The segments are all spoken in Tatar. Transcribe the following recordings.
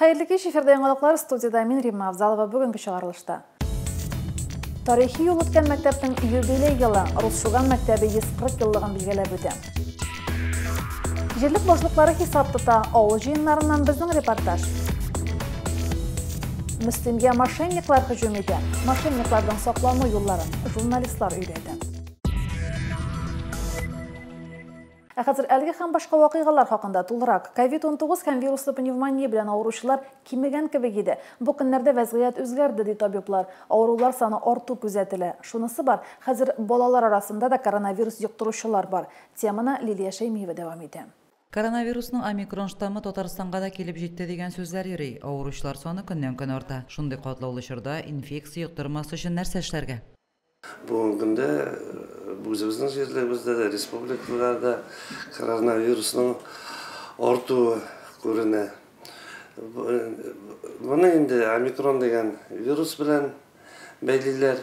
Хәерле кич, эфирдә яңалыклар, студиядә мин Римма Авзалова, бүгенге чыгарылышта. Тарихи юл үткән мәктәпнең юбилей елы, Рус Шуган мәктәбе 140 еллыгын билгеләп үтә. Җирлек башлыклары хисап тота, авыл җыеннарыннан безнең репортаж. Мөслимгә мошенниклар һөҗүм итә. Мошенниклардан саклану юлларын журналистлар өйрәтә. Ә хәзер әлеге һәм башка вакыйгалар хакында тулырак. Ковид-19 һәм вируслы пневмония белән авыручылар кимегән кебек иде. Бу көннәрдә вәзгыять үзгәрде, ди табиблар. Авырулар саны арту күзәтелә. Шунысы бар, хәзер балалар арасында да коронавирус йоктыручылар бар. Теманы Лилия Шәймиева дәвам итә. Коронавирусның омикрон штаммы Татарстанга да килеп җитте дигән сүзләр йөри. Авыручылар саны көннән-көн арта. Шундый катлаулы чорда инфекция йоктырмас өчен нәрсә эшләргә? Бүгенге көндә үзебезнең җирлегебездә дә, республикада да коронавирусның артуы күренә. Моны инде омикрон дигән вирус белән бәйлиләр.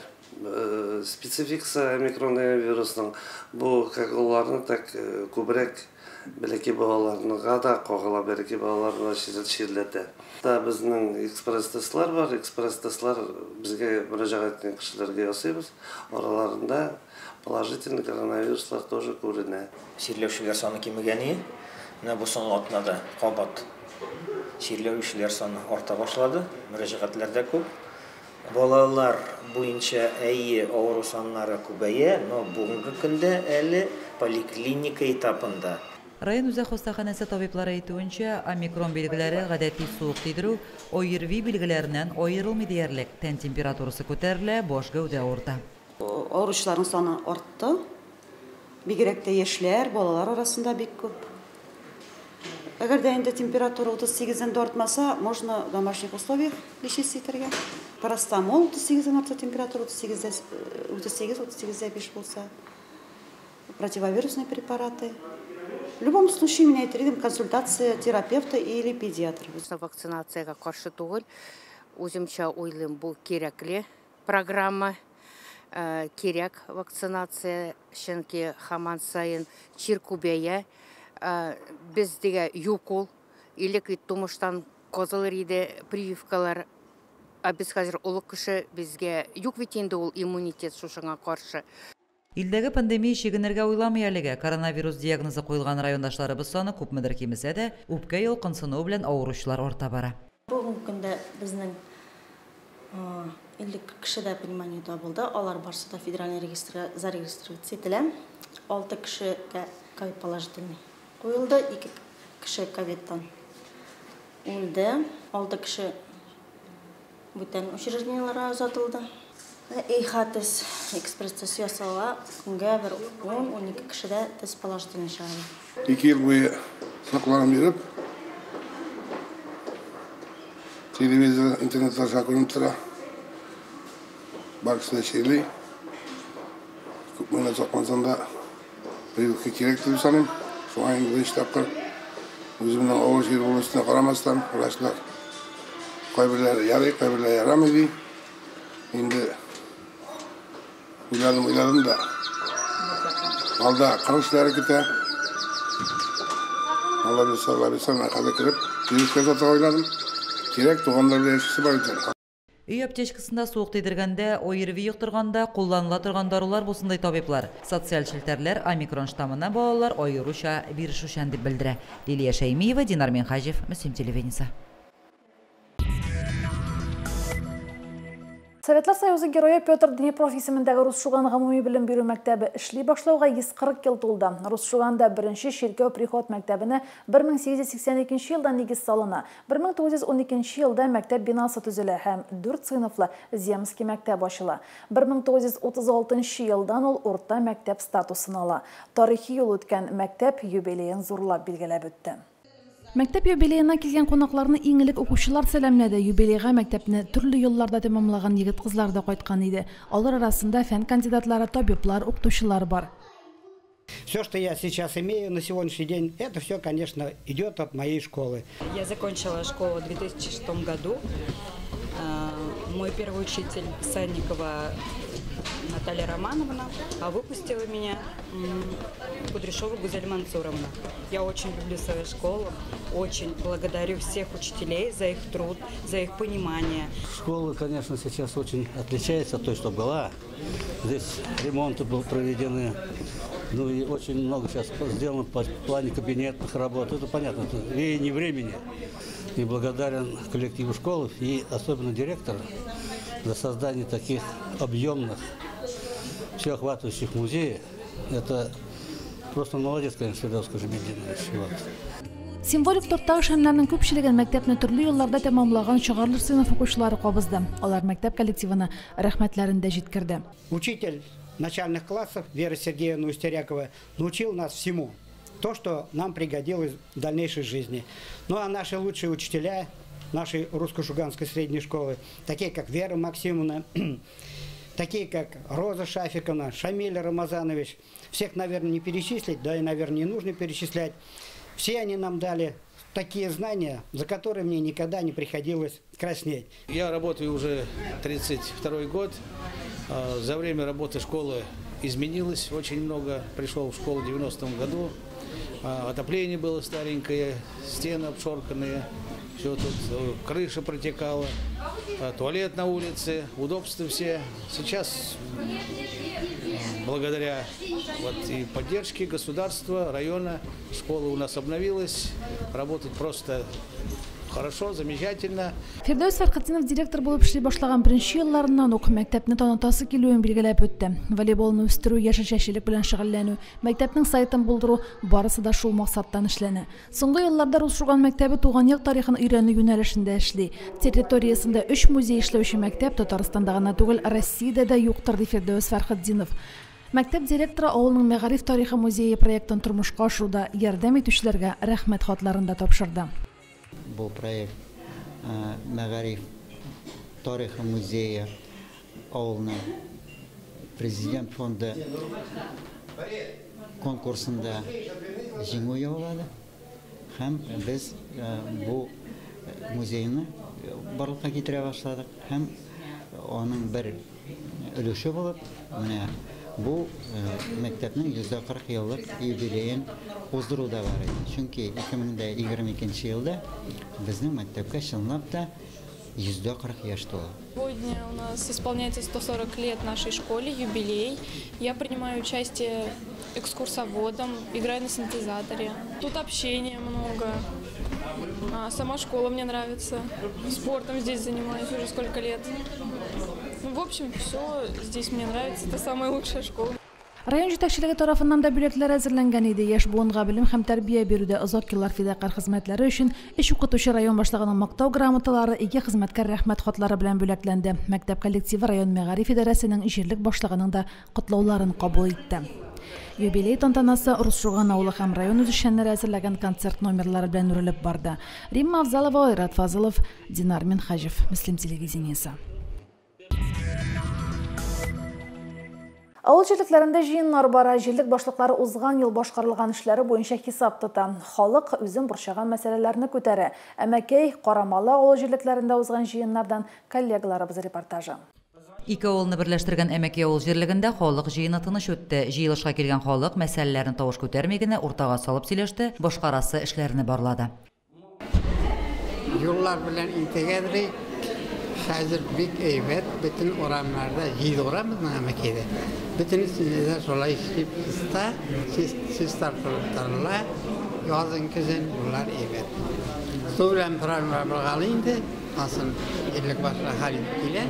Спецификасы омикрон дигән вирусның бу как уларны так күбрәк бәләкәй балаларга да кагыла, бәләкәй балаларны чирләтә. Та безнең экспресс-тестлар бар, экспресс-тестлар безгә мөрәҗәгать иткән кешеләргә ясыйбыз. Араларында положительный коронавируслар тоже күренә. Чирләүчеләр саны кимегән иде. Менә бу соңгы атнада кабат чирләүчеләр саны арта башлады. Мөрәҗәгатьләр дә күп. Балалар буенча әйе авыру саннары күбәя, но бүгенге көндә әле поликлиника этапында. Район үзәк хастаханәсе табиблары әйтүенчә, омикрон билгеләре гадәти суык тидерү, ОРВИ билгеләреннән аерылмый диярлек. Тән температурасы күтәрелә, баш гәүдә авырта. Авыручыларның саны артты. Бигрәк тә яшьләр, балалар арасында бик күп. Әгәр дә инде температура 38-дән дә артмаса, можно в домашних условиях лечиться итәргә. Парацетамол 38-дән артса, температура 38, 38,5 булса. Противовирусные препараты. В любом случае, меня это рядом консультация терапевта или педиатра. Вакцинацияга каршы түгел. Үземчә уйлыйм, бу кирәкле программа. Кирәк вакцинация, чөнки һаман саен чир күбәя. Бездә юк ул. Элек бит тумыштан кызылыр иде прививкалар. Ә без хәзер олы кеше, безгә юк бит инде ул иммунитет шушыңа каршы. Илдәге пандемия чигенергә уйламый әлегә. Коронавирус диагнозы куелган райондашларыбыз саны күпмедер кимесә дә, үпкә ялкынсынуы белән авыручылар арта бара. Бүгенге көндә безнең 50 кешедә пневмония табылды. Алар барсы да федеральный регистрга зарегистрироваться ителә. 6 кешегә ковид положительный куелды, 2 кеше ковидтан үлде, 6 кеше бүтән учреждениеләргә озатылды. ИХ-тест, экспресс-тест ясала, көнгә бер 10-12 кешедә тест положительный чыгарды. 2 ел буе сакланып йөреп, телевизор, интернет аша күренеп тора. Бар кеше дә чирли. Күпме генә саклансам да, прививка кирәк дип саныйм. Шуңа инде беренче тапкыр үземнең авыр чир булу өстенә карамастан, врачлар кайберләре ярый, кайберләре ярамый ди. Инде уйладым, уйладым да. Алда кыр эшләре көтә. Алла бирсә, Алла бирсә, менә хәзер кереп, прививка ясатырга уйладым. Кирәк, туганнар белән яшисе бар икән. Өй аптечкасында суык тидергәндә, ОРВИ йоктырганда кулланыла торган дарулар булсын ди табиблар. Социаль челтәрләр омикрон штаммына балалар аеруча бирешүчән дип белдерә. Лилия Шәймиева, Динар Минһаҗев, Мөслим телевидениесе. Советлар Союзы герое Петр Днепров исемендәге Рус Шуган гомуми белем бирү мәктәбе эшли башлауга 140 ел тулды. Рус Шуганда беренче чиркәү приход мәктәбенә 1882 елда нигез салына. 1912 елда мәктәп бинасы төзелә һәм 4 сыйныфлы земский мәктәп ачыла. 1936 елдан ул урта мәктәп статусын ала. Тарихи юл үткән мәктәп юбилеен зурлап билгеләп үтте. Мәктәп юбилеена килгән кунакларны иң элек укучылар сәламләде. Юбилейга мәктәпне төрле елларда тәмамлаган егет-кызлар да кайткан иде. Алар арасында фән кандидатлары, табиблар, укытучылар бар. Все, что я сейчас имею на сегодняшний день, это все, конечно, идет от моей школы. Я закончила школу в 2006 году. Мой первый учитель Санникова Наталья Романовна, а выпустила меня Кудряшова Гузель Мансуровна. Я очень люблю свою школу, очень благодарю всех учителей за их труд, за их понимание. Школа, конечно, сейчас очень отличается от той, что была. Здесь ремонты были проведены. Ну и очень много сейчас сделано по плане кабинетных работ. Это понятно, это веяние времени. И благодарен коллективу школы и особенно директору за создание таких объемных, всеохватывающих музеев. Это просто молодец, конечно, Фирдәүс Кожеметдинович. Вот. Символик торттагы шәмнәрнең күпчелеген мәктәпне төрле елларда тәмамлаган чыгарылыш сыйныф укучылары кабызды. Алар мәктәп коллективына рәхмәтләрен дә җиткерде. Учитель начальных классов Вера Сергеевна Устерякова научил нас всему, то, что нам пригодилось в дальнейшей жизни. Ну а наши лучшие учителя нашей русско-шуганской средней школы, такие как Вера Максимовна, такие как Роза Шафиковна, Шамиль Рамазанович, всех, наверное, не перечислить, да и, наверное, не нужно перечислять. Все они нам дали такие знания, за которые мне никогда не приходилось краснеть. Я работаю уже 32-й год. За время работы школы изменилось очень много. Пришел в школу в 90-м году. Отопление было старенькое, стены обшорканные, все тут, крыша протекала, туалет на улице, удобства все. Сейчас, благодаря вот и поддержке государства, района, школа у нас обновилась, работать просто хорошо, замечательно. Фирдәүс Фәрхетдинов директор булып эшли башлаган беренче елларыннан ук мәктәпне танытасы килүен билгеләп үтте. Волейболны үстерү, яшелчәчелек белән шөгыльләнү, мәктәпнең сайтын булдыру барысы да шул максаттан эшләнә. Соңгы елларда Рус Шуган мәктәбе туган як тарихын өйрәнү юнәлешендә эшли. Территориясендә 3 музей эшләүче мәктәп Татарстанда гына түгел, Россиядә дә юктыр, ди Фирдәүс Фәрхетдинов. Мәктәп директоры авылның мәгариф тарихы музее проектын тормышка ашыруда ярдәм итүчеләргә рәхмәт хатларын да тапшырды. Бу проект мәгариф тарихы музее авылның президент фонды конкурсында җиңү яулады. Һәм без бу музейны барлыкка китерә башладык. Һәм аның бер өлеше булып, менә бу мәктәпнең 140 еллык юбилеен уздыру да бар иде. Чөнки 2022 елда безнең мәктәпкә чынлап та 140 яшь тула. Сегодня у нас исполняется 140 лет нашей школе, юбилей. Я принимаю участие экскурсоводом, играю на синтезаторе. Тут общения много. Сама школа мне нравится. Спортом здесь занимаюсь уже сколько лет. Ну, в общем, все здесь мне нравится. Это самая лучшая школа. Район җитәкчелеге тарафыннан да бүләкләр әзерләнгән иде. Яшь буынга белем һәм тәрбия бирүдә озак еллар фидакарь хезмәтләре өчен өч укытучы район башлыгының мактау грамоталары, ике хезмәткәр рәхмәт хатлары белән бүләкләнде. Мәктәп коллективы район мәгариф идарәсенең җирлек башлыгының да котлауларын кабул итте. Юбилей тантанасы Рус Шуган авылы һәм район үзешчәннәре әзерләгән концерт номерлары белән үрелеп барды. Римма Авзалова, Айрат Фазылов, Динар Минхаҗев, Мөслим телевидениесе. Авыл җирлекләрендә җыеннар бара. Җирлек башлыклары узган ел башкарылган эшләре буенча хисап тота. Халык үзен борчыган мәсьәләләрне күтәрә. Әмәкәй, Карамалы авыл җирлекләрендә узган җыеннардан коллегаларыбыз репортажы. Ике авылны берләштергән Әмәкәй авыл җирлегендә халык җыены тыныч үтте. Җыелышка килгән халык мәсьәләләрен тавыш күтәрми генә уртага салып сөйләште, башкарасы эшләрне барлады. Юллар белән интегәдер. Хәзер бик әйбәт, бөтен урамнарда, 7 урам безнең Әмәкәйдә. Бөтенесендә дә шулай чиста, чистартылып торыла. Язын, көзен юллар әйбәт. Су белән проблема булган инде, асын җирлек башлыгы хәл итеп килә.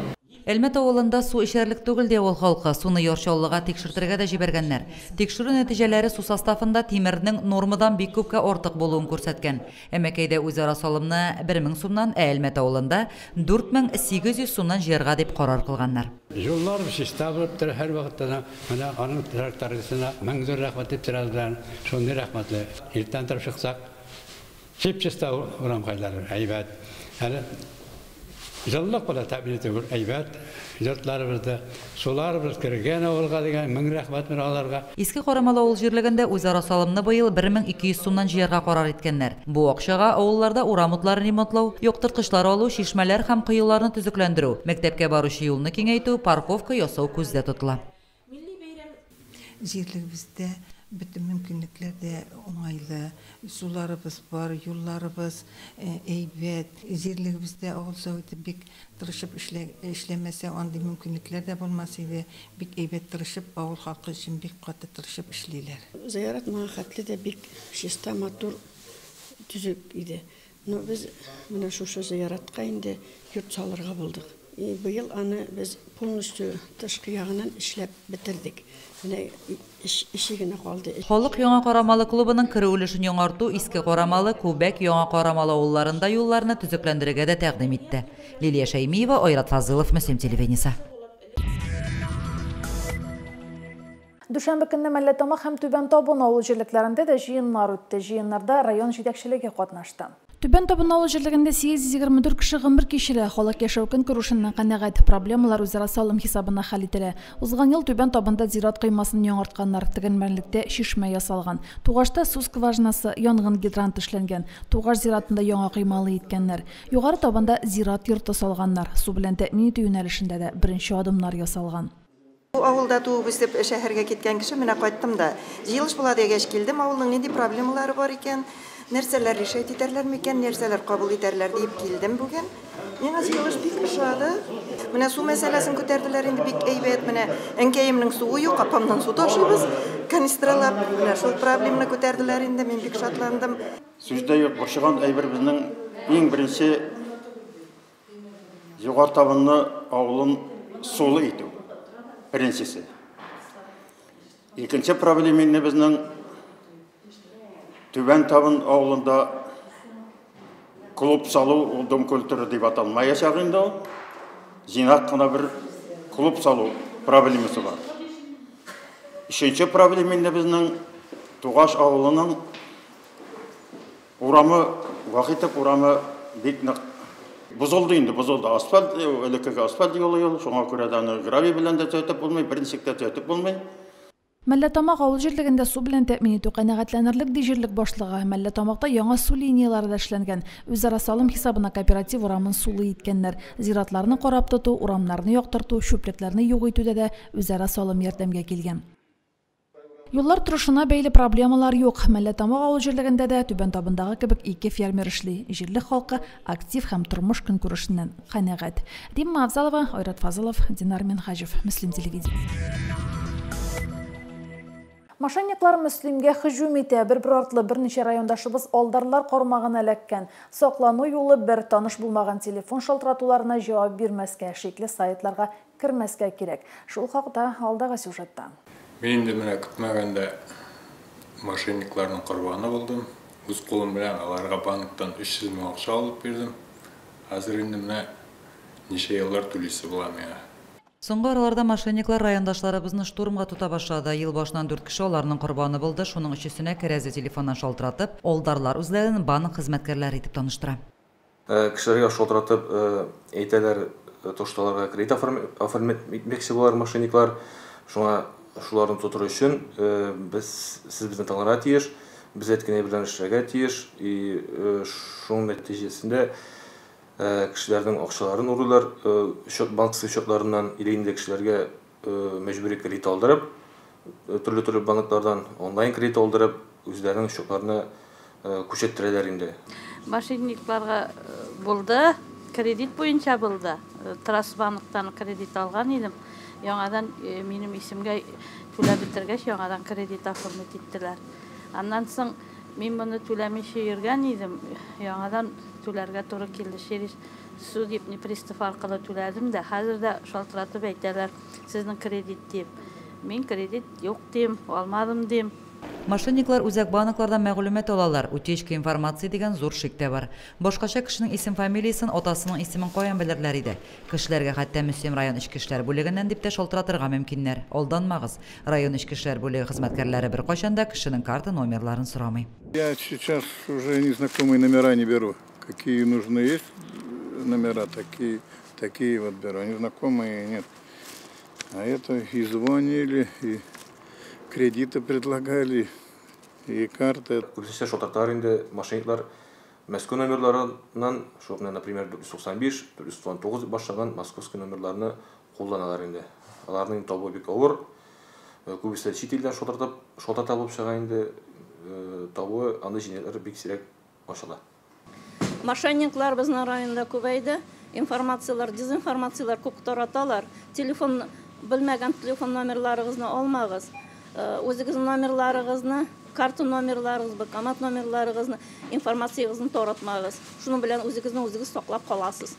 Әлмәт авылында су эчәрлек түгел ди авыл халкы. Суны Яр Чаллыга тикшертергә дә җибәргәннәр. Тикшерү нәтиҗәләре су составында тимернең нормадан бик күпкә артык булуын күрсәткән. Әмәкәйдә үзара салымны 1000 сумнан, ә Әлмәт авылында 4800 сумнан җыярга дип карар кылганнар. Юллар чиста булып тора һәр вакытта да. Менә аның тракторчысына мең зур рәхмәт дип торабыз. Шундый рәхмәтле. Иртән торып чыксак, чип-чиста урам кайлары, әйбәт. Әле Җылылык була тәэмин итү әйбәт. Йортларыбызда суларыбыз кергән авылга дигән мең рәхмәт менә аларга. Иске Карамалы авыл җирлегендә үзара салымны быел 1200 сумнан җыярга карар иткәннәр. Бу акчага авылларда урам утларын ремонтлау, яктырткычлар алу, чишмәләр һәм коеларны төзекләндерү, мәктәпкә баручы юлны киңәйтү, парковка ясау күздә тотыла. Җирлегебездә бөтен мөмкинлекләр дә уңайлы. Суларыбыз бар, юлларыбыз әйбәт. Җирлегебездә авыл советы бик тырышып эшләмәсә, андый мөмкинлекләр дә булмас иде. Бик әйбәт тырышып, авыл халкы өчен бик каты тырышып эшлиләр. Зыярат моңа хәтле дә бик чиста, матур, төзек иде. Но без менә шушы зыяратка инде йорт салырга булдык. И быел аны без полностью тышкы ягыннан эшләп бетердек. Менә эче генә калды. Халык Яңа Карамалы клубының керү өлешен яңарту, Иске Карамалы, Күбәк, Яңа Карамалы авылларында юлларны төзекләндерергә дә тәкъдим итте. Лилия Шәймиева, Айрат Фазылов, Мөслим телевидениесе. Дүшәмбе көнне Мәлләтамак һәм Түбән Табын авыл җирлекләрендә дә җыеннар үтте. Җыеннарда район җитәкчелеге катнашты. Түбән Табын авыл җирлегендә 824 кеше гомер кичерә. Халык яшәү көнкүрешеннән канәгать. Проблемалар үзара салым хисабына хәл ителә. Узган ел Түбән Табында зират коймасын яңартканнар. Тегермәнлектә чишмә ясалган. Тугашта су скважинасы, янгын гидранты эшләнгән. Тугаш зиратында яңа коймалы иткәннәр. Югары Табында зират йорты салганнар. Су белән тәэмин итү юнәлешендә дә беренче адымнар ясалган. Бу авылда туып үсеп шәһәргә киткән кеше, менә кайттым да. Җыелыш була дигәч килдем, авылның нинди проблемалары бар икән, нәрсәләр решать итәрләр микән, нәрсәләр кабул итәрләр дип килдем бүген. Миңа җыелыш бик ошады. Менә су мәсьәләсен күтәрделәр инде бик әйбәт. Менә әнкәемнең суы юк, апамнан су ташыйбыз, канистралап. Менә шул проблеманы күтәрделәр инде, мин бик шатландым. Сүз дә юк, борчыган әйбер безнең иң беренче Югары Табынны авылын сулы итү. Беренчесе. Икенче проблема инде безнең Түбән Табын авылында клуб салу, ул дом культуры дип аталмаячак инде ул. Җыйнак кына бер клуб салу проблемасы бар. Өченче проблема инде безнең Тугаш авылының урамы, Вахитов урамы бик нык бозылды инде, бозылды. Асфальт, элеккеге асфальт юлы юл, шуңа күрә дә аны гравий белән дә төзәтеп булмый, берничек тә төзәтеп булмый. Мәлләтамак авыл җирлегендә су белән тәэмин итү канәгатьләнерлек, ди җирлек башлыгы. Мәлләтамакта яңа су линияләре дә эшләнгән. Үзара салым хисабына кооператив урамын сулы иткәннәр. Зиратларны карап тоту, урамнарны яктырту, чүплекләрне юк итүдә дә үзара салым ярдәмгә килгән. Юллар торышына бәйле проблемалар юк. Мәлләтамак авыл җирлегендә дә Түбән Табындагы кебек ике фермер эшли. Җирлек халкы актив һәм тормыш көнкүрешеннән канәгать. Римма Авзалова, Айрат Фазылов, Динар Минһаҗев, Мөслим телевидениесе. Мошенниклар Мөслимгә һөҗүм итә. Бер-бер артлы берничә райондашыбыз алдарлар кармагына эләккән. Саклану юлы бер, таныш булмаган телефон шалтыратуларына җавап бирмәскә, шикле сайтларга кермәскә кирәк. Шул хакта алдагы сюжетта. Мин инде менә көтмәгәндә мошенникларның корбаны булдым. Үз кулым белән аларга банктан 300 мең акча алып бирдем. Хәзер инде менә ничә еллар түлисе була миңа. Соңгы араларда мошенниклар райондашларыбызны штурмга тота башлады. Ел башыннан 4 кеше аларның корбаны булды. Шуның өчесенә кәрәзле телефоннан шалтыратып, алдарлар үзләрен банк хезмәткәрләре итеп таныштыра. Кешеләргә шалтыратып әйтәләр, то, что аларга кредит оформить итмәкче булалар мошенниклар. Шуңа шуларны тотыр өчен без сез безне тыңларга тиеш, без әйткән әйберләрне эшләргә тиеш. И шуның нәтиҗәсендә кешеләрнең акчаларын урлыйлар, счет, банковский счетларыннан или инде кешеләргә мәҗбүри кредит алдырып, төрле-төрле банклардан онлайн кредит алдырып, үзләренең счетларына күчерттерәләр инде. Мошенникларга булды, кредит буенча булды. Траст банктан кредит алган идем. Яңадан минем исемгә түләп бетергәч, яңадан кредит оформить иттеләр. Аннан соң мин моны түләмичә йөргән идем, яңадан түләргә туры килде. Через судебный пристав аркылы түләдем дә, хәзер дә шалтыратып әйтәләр, сезнең кредит дип. Мин кредит юк дим, алмадым дим. Мошенниклар үзәк банклардан мәгълүмат алалар. Утечка информации дигән зур шик тә бар. Башкача кешенең исем-фамилиясен, атасының исемен каян белерләр иде. Кешеләргә хәтта Мөслим район эчке эшләр бүлегеннән дип тә шалтыратырга мөмкиннәр. Алданмагыз. Район эчке эшләр бүлеге хезмәткәрләре беркайчан да кешенең карта номерларын сорамый. Я сейчас уже незнакомые номера не беру. Какие нужны есть номера, такие вот беру. Незнакомые нет. А это и звонили, и кредиты предлагали, и карты. Күбесенчә шалтыраталар инде мошенниклар Мәскәү номерларыннан, шул менә, например, 495, 499 дип башланган московский номерларны кулланалар инде. Аларның табуы бик авыр. Күбесе чит илдән шалтыратып, шалтырата булып чыга инде, табуы андый җинаятьләр бик сирәк ачыла. Мошенниклар безнең районда күбәйде. Информацияләр, дезинформацияләр күп тараталар. Телефон белмәгән телефон номерларыгызны алмагыз. Үзегезнең номерларыгызны, карта номерларыгыз, банкомат номерларыгызны, информациягызны таратмагыз. Шуның белән үзегезне үзегез саклап каласыз.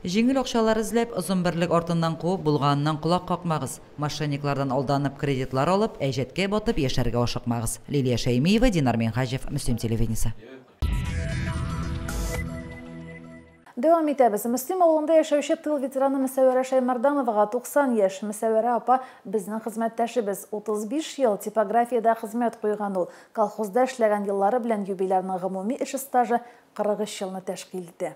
Җиңел акчалар эзләп, озын берлек артыннан куып, булганыннан колак какмагыз. Мошенниклардан алданып, кредитлар алып, әҗәткә батып яшәргә ашыкмагыз. Лилия Шәймиева, Динар Минһаҗев, Мөслим телевидениесе. Дәвам итәбез. Мөслим авылында яшәүче тыл ветераны Мөсәвәрә Шәймәрдановага 90 яшь. Мөсәвәрә апа безнең хезмәттәшебез. 35 ел типографиядә хезмәт куйган ул. Колхозда эшләгән еллары белән юбилярның гомуми эш стажы 43 елны тәшкил итә.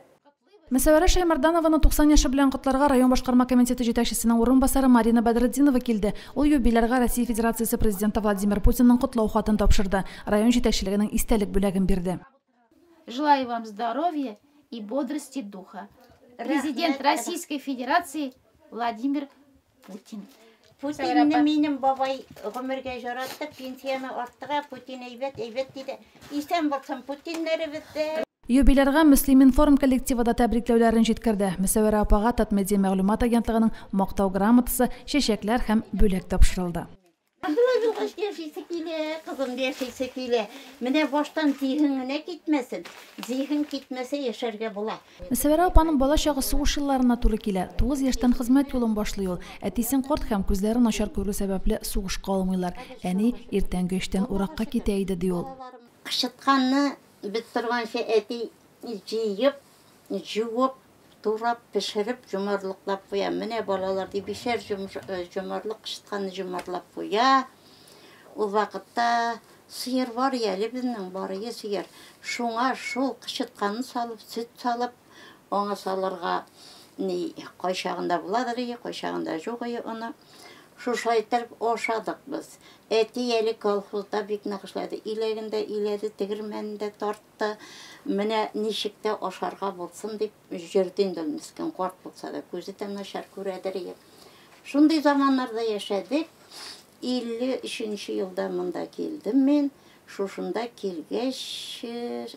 Мөсәвәрә Шәймәрданованы 90 яше белән котларга район башкарма комитеты җитәкчесенең урынбасары Марина Бәдретдинова килде. Ул юбилярга Россия Федерациясе президенты Владимир Путинның котлау хатын тапшырды. Район җитәкчелегенең истәлек бүләген бирде. Желаю вам здоровья и бодрости духа. Президент Российской Федерации Владимир Путин. Путинны минем бабай гомергә жаратты, пенсияне арттыра, Путин әйбәт, әйбәт диде. Исән булсын Путиннәребез дә. Юбилярга Мөслим-информ коллективы да тәбрикләүләрен җиткерде. Мөсәвәрә апага Татмедиа мәгълүмат агентлыгының мактау грамотасы, чәчәкләр һәм бүләк тапшырылды. Болай булгач яшисе килә, кызым, яшисе килә. Менә баштан зиһен генә китмәсен. Зиһен китмәсә яшәргә була. Мөсәвәрә апаның бала чагы сугыш елларына туры килә. 9 яшьтән хезмәт юлын башлый ул. Әтисен карт һәм күзләре начар күрү сәбәпле сугышка алмыйлар. Әни иртәнге 3тән уракка китә иде, ди ул. Кычытканны без торганчы әти җыеп, җуып, турап, пешереп, җомарлыклап куя. Менә балалар дип бишәр җомарлык кычытканны җомарлап куя. Ул вакытта сыер бар әле безнең, бар иде сыер. Шуңа шул кычытканны салып, сөт салып, аңа салырга ни кайчагында буладыр ие, кайчагында юк ие аны. Шушылай итеп ашадык без. Әти әле колхозда бик нык эшләде. Иләгендә иләде, тегермәнендә тартты. Менә ничек тә ашарга булсын дип йөрде инде ул мескен, карт булса да, күзе дә начар күрәдер ие. Шундый заманнарда яшәдек. 53 елда монда килдем мин. Шушында килгәч,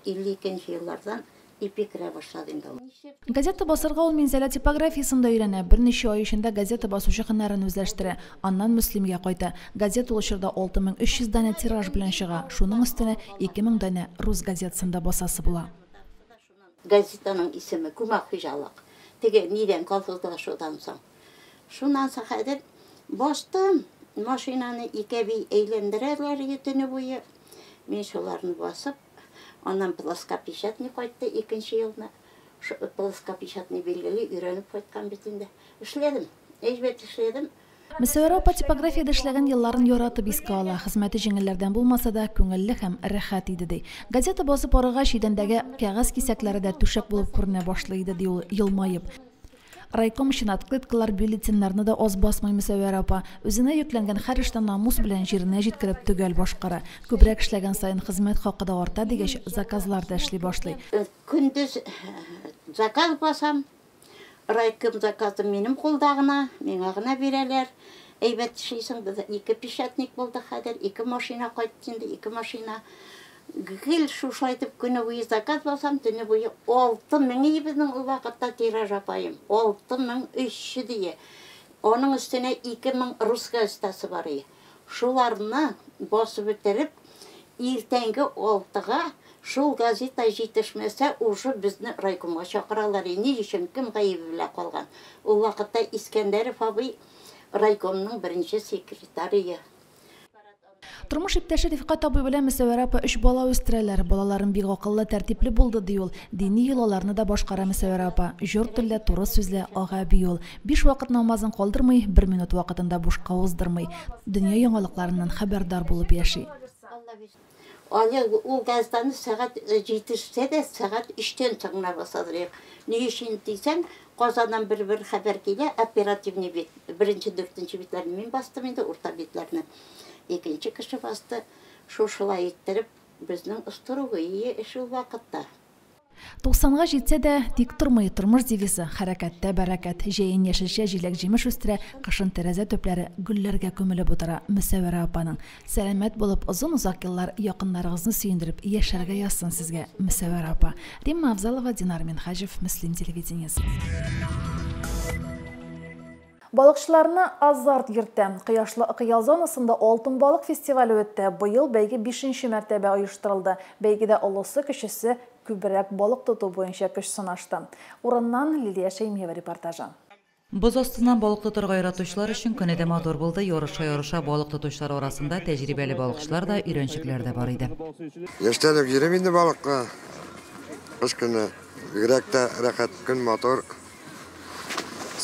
52 еллардан ипи керә башлады инде ул. Газета басырга ул Минзәлә типографиясендә өйрәнә. Берничә ай эчендә газета басучы һөнәрен үзләштерә. Аннан Мөслимгә кайта. Газета ул чорда 6300 данә тираж белән чыга. Шуның өстенә 2000 данә рус газетасында басасы була. Газетаның исеме Күмәк хуҗалык. Теге нидән колхозлашудан соң. Шуннан соң хәзер бастым. Машинаны ике әби әйләндерәләр иде төне буе. Мин шуларны басып, аннан плоскопечатный кайтты икенче елны. Плоскопечатный билгеле өйрәнеп кайткан бит инде. Эшләдем, әйбәт эшләдем. Мөсәвәрә апа типографиядә эшләгән елларын яратып искә ала. Хезмәте җиңелләрдән булмаса да, күңелле һәм рәхәт иде ди. Газета басып арыгач, идәндәге кәгазь кисәкләре дә түшәк булып күренә башлый иде ди ул елмаеп. Райком өчен открыткалар, бюллетеннәрне дә аз басмый Мөсәвәрә апа. Үзенә йөкләнгән һәр эшне намус белән җиренә җиткереп төгәл башкара. Күбрәк эшләгән саен хезмәт хакы да арта дигәч, заказлар да эшли башлый. Көндез заказ басам. Райком заказы минем кулда гына, миңа гына бирәләр. Әйбәт эшлисең, без ике печатник булды хәзер, ике машина кайтты инде, ике машина. Гел шушылай итеп көне буе заказ басам, төне буе 6000 ие безнең ул вакытта тираж апаем. 6300 ие. Аның өстенә 2000 рус газетасы бар ие. Шуларны басып бетереп, иртәнге 6-га шул газета җитешмәсә, уже безне райкомга чакыралар. Ни өчен, кем гаебе белән калган? Ул вакытта Искәндәров абый райкомның беренче секретаре. Тормыш иптәше Рифкать абый белән Мөсәвәрә апа 3 бала үстерәләр. Балаларым бик акыллы, тәртипле булды, ди ул. Дини йолаларны да башкара Мөсәвәрә апа. Җор телле, туры сүзле ага әби ул. 5 вакыт намазын калдырмый, 1 минут вакытында бушка уздырмый. Дөнья яңалыкларыннан хәбәрдар булып яши. Әле ул газетаны сәгать җитешсә дә, сәгать 3-тән соң гына басадыр. Ни өчен дисәң, Казаннан бер-бер хәбәр килә, оперативный бит, беренче, дүртенче битләрне мин бастым инде, урта битләрне икенче кеше басты. Шушылай иттереп, безнең строгий эш ул вакытта. 90-га җитсә дә, тик тормый, тормыш девизы хәрәкәттә бәрәкәт. Җәен яшелчә, җиләк-җимеш үстерә, кышын тәрәзә төпләре гөлләргә күмелеп утыра Мөсәвәрә апаның. Сәламәт булып, озын-озак еллар якыннарыгызны сөендереп яшәргә язсын сезгә, Мөсәвәрә апа. Римма Авзалова, Динар Минһаҗев, Мөслим телевидениесе. Балыкчыларны азарт йөртә. Кояшлы Ыкъял зонасында Алтын балык фестивале үтте. Быел бәйге бишенче мәртәбә оештырылды. Бәйгедә олысы-кечесе күбрәк балык тоту буенча көч сынашты. Урыннан Лилия Шәймиева репортажы. Боз астыннан балык тотарга яратучылар өчен көне дә матур булды. Ярыша-ярыша балык тотучылар арасында тәҗрибәле балыкчылар да, өйрәнчекләр дә бар иде. Яшьтән үк йөрим инде балыкка. Кыш көне бигрәк тә рәхәт, көн матур.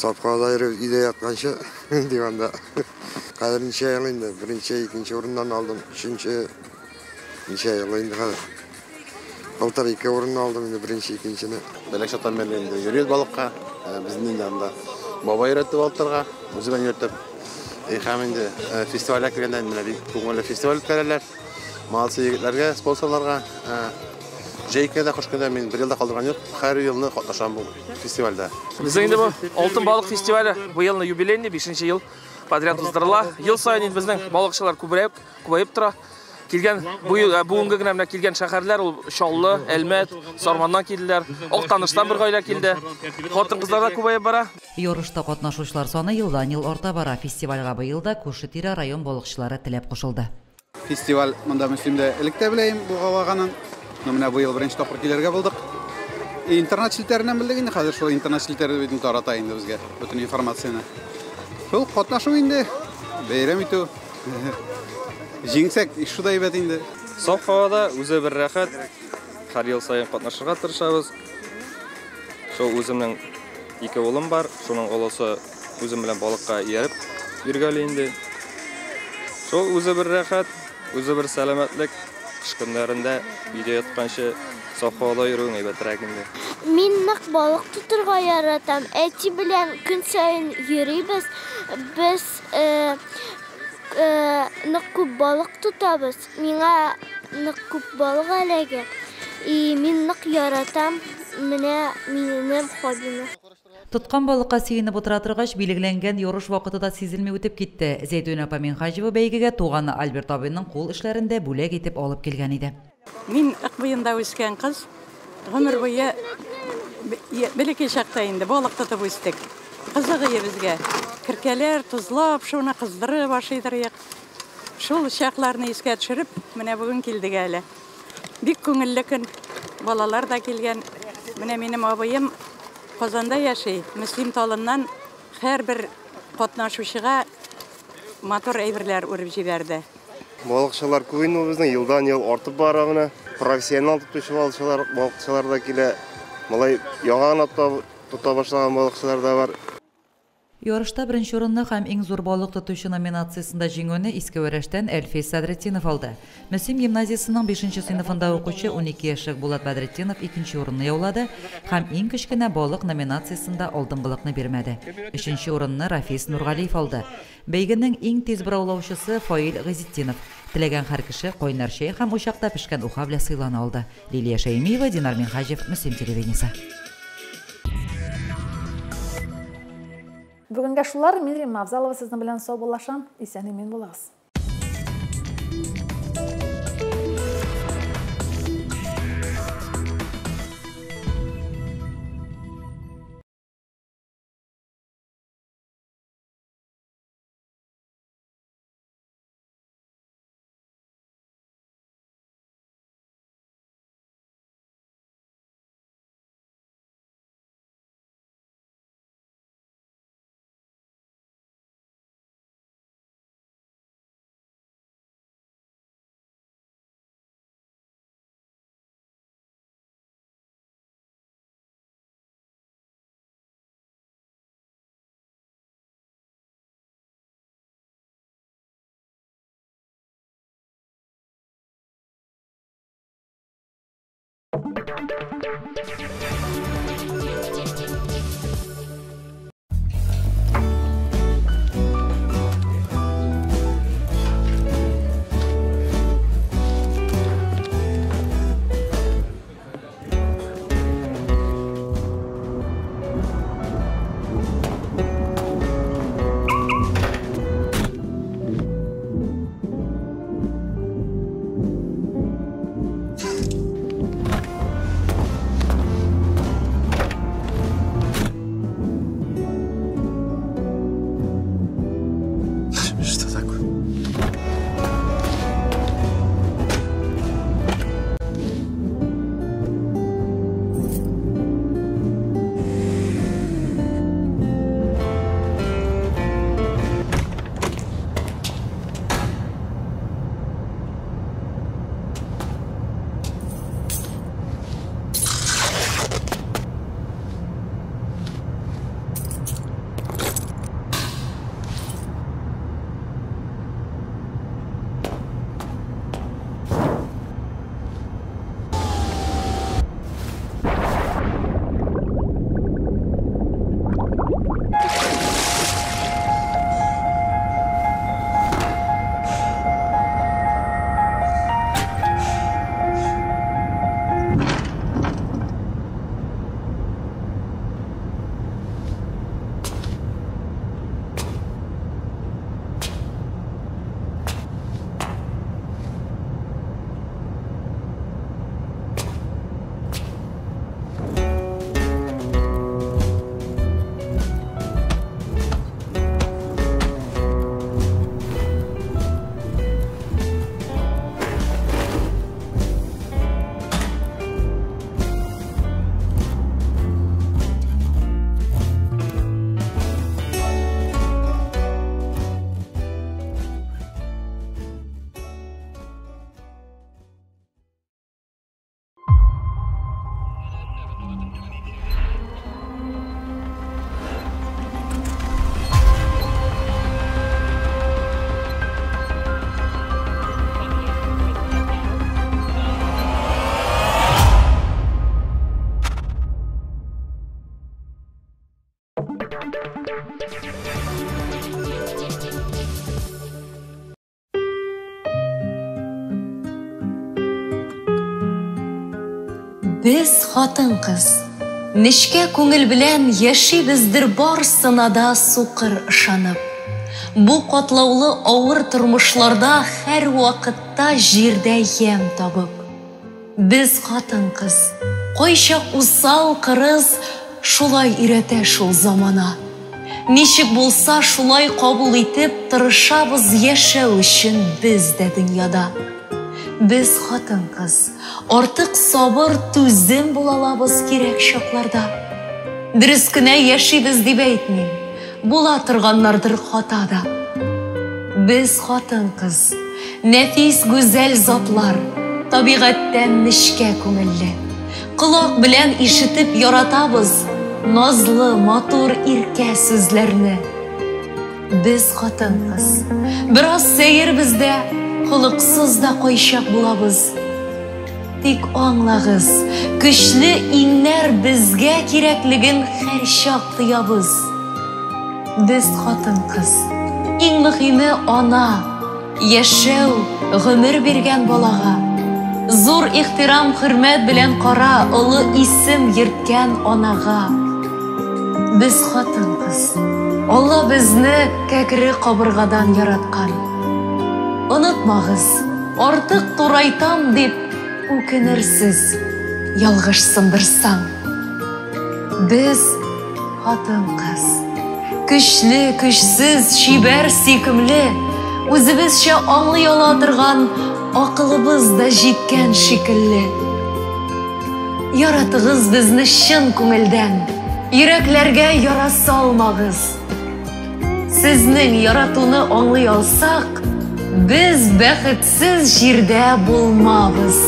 Сафка да йөреп, өйдә ятканчы, диванда. Хәзер ничә ел инде, беренче, икенче урыннан алдым, өченче, ничә ел инде хәзер. Былтыр ике урын алдым инде, беренче, икенчене. Бәләк чактан бирле инде йөрибез балыкка. Безне инде анда бабай өйрәтте балык үзе белән йөртеп. Һәм инде фестивальгә килгәндә менә бик күңелле фестиваль үткәрәләр. Молодцы егетләргә, спонсорларга. Җәй көне дә, кыш көне дә мин бер ел да калдырган юк. Һәр елны катнашам бу фестивальдә. Безнең инде бу Алтын балык фестивале бу елны юбилейный, 5 ел подряд уздырыла. Ел саен инде безнең балыкчылар күбрәк, күбәеп тора. Килгән бу бүгенге генә менә килгән шәһәрләр ул Чаллы, Әлмәт, Сарманнан килделәр. Актаныштан бер гаилә килде. Хатын-кызлар да күбәеп бара. Ярышта катнашучылар саны елдан-ел арта бара. Фестивальгә быел да күрше-тирә район балыкчылары теләп кушылды. Фестиваль монда Мөслимдә элек тә беләем булгалаганын. Но менә быел беренче тапкыр килергә булдык. Интернет челтәреннән белдек инде, хәзер шул интернет челтәре бит тарата инде безгә бөтен информацияне. Шул катнашу инде, бәйрәм итү. Җиңсәк, шул да әйбәт инде. Саф һавада үзе бер рәхәт. Һәр ел саен катнашырга тырышабыз. Шул үземнең ике улым бар, шуның олысы үзем белән балыкка ияреп йөргәли инде. Шул үзе бер рәхәт, үзе бер сәламәтлек. Кыш көннәрендә өйдә ятканчы саф һавада йөрүең әйбәтрәк инде. Мин нык балык тотырга яратам. Әти белән көн саен йөрибез. Без нык күп балык тотабыз. Миңа нык күп балык эләгә. И мин нык яратам менә минем хоббимны. Тоткан балыкка сөенеп утыра торгач, билгеләнгән ярыш вакыты да сизелми үтеп китте. Зәйтүнә апа Минһаҗева бәйгегә туганы Альберт абыйның кул эшләрен дә бүләк итеп алып килгән иде. Мин Ык буенда үскән кыз, гомер буе бәләкәй чакта инде балык тотып үстек. Кызык иде безгә. Керкәләр тозлап, шуны кыздырып ашыйдырык. Шул чакларны искә төшереп, менә бүген килдек әле. Бик күңелле көн. Балалар да килгән. Менә минем абыем Казанда яши. Мөслим талыннан һәрбер катнашучыга матур әйберләр үреп җибәрде. Балыкчылар күп инде безнең, елдан-ел артып бара менә. Профессионал тотучы балыкчылар, балыкчылар да килә. Малай яңа гына тота башлаган балыкчылар да бар. Ярышта беренче урынны һәм иң зур балык тотучы номинациясендә җиңүне Иске Вәрәштән Әлфис Садретдинов алды. Мөслим гимназиясенең 5 сыйныфында укучы 12 яшьлек Булат Бәдретдинов икенче урынны яулады һәм иң кечкенә балык номинациясендә алдынгылыкны бирмәде. Өченче урынны Рафис Нургалиев алды. Бәйгенең иң тиз бораулаучысы Фаил Гыйзетдинов. Теләгән һәр кеше кайнар чәй һәм учакта пешкән уха белән сыйлана алды. Лилия Шәймиева, Динар Минһаҗев, Мөслим телевидениесе. Бүгенгә шулар, мин Римма Авзалова сезнең белән саубуллашам. Исән-имин булыгыз. Без хатын-кыз. Нечкә күңел белән яшибездер барсына да сукыр ышанып. Бу катлаулы авыр тормышларда һәрвакытта җирдә ямь табып. Без хатын-кыз. Кайчак усал, кырыс, шулай өйрәтә шул замана. Ничек булса, шулай кабул итеп, тырышабыз яшәү өчен без дә дөньяда. Без хатын-кыз. Артык сабыр, түзем була алабыз кирәк чакларда. Дөрес кенә яшибез дип әйтмим. Була торганнардыр хата да. Без хатын-кыз, нәфис гүзәл затлар, табигатьтән нечкә күңелле. Колак белән ишетеп яратабыз назлы, матур, иркә сүзләрне. Без хатын-кыз. Бераз сәербез дә, холыксыз да кайчак булабыз. Тик аңлагыз, көчле иңнәр безгә кирәклеген һәрчак тоябыз. Без хатын-кыз. Иң мөһиме ана, яшәү, гомер биргән балага. Зур ихтирам, хөрмәт белән кара олы исем йөрткән анага. Без хатын-кыз. Алла безне кәкре кабыргадан яраткан. Онытмагыз, артык турайтам дип үкенерсез, ялгыш сындырсаң. Без хатын-кыз. Көчле, көчсез, чибәр, сөйкемле, үзебезчә аңлый ала торган акылыбыз да җиткән шикелле. Яратыгыз безне чын күңелдән, йөрәкләргә яра салмагыз. Сезнең яратуны аңлый алсак, без бәхетсез җирдә булмабыз.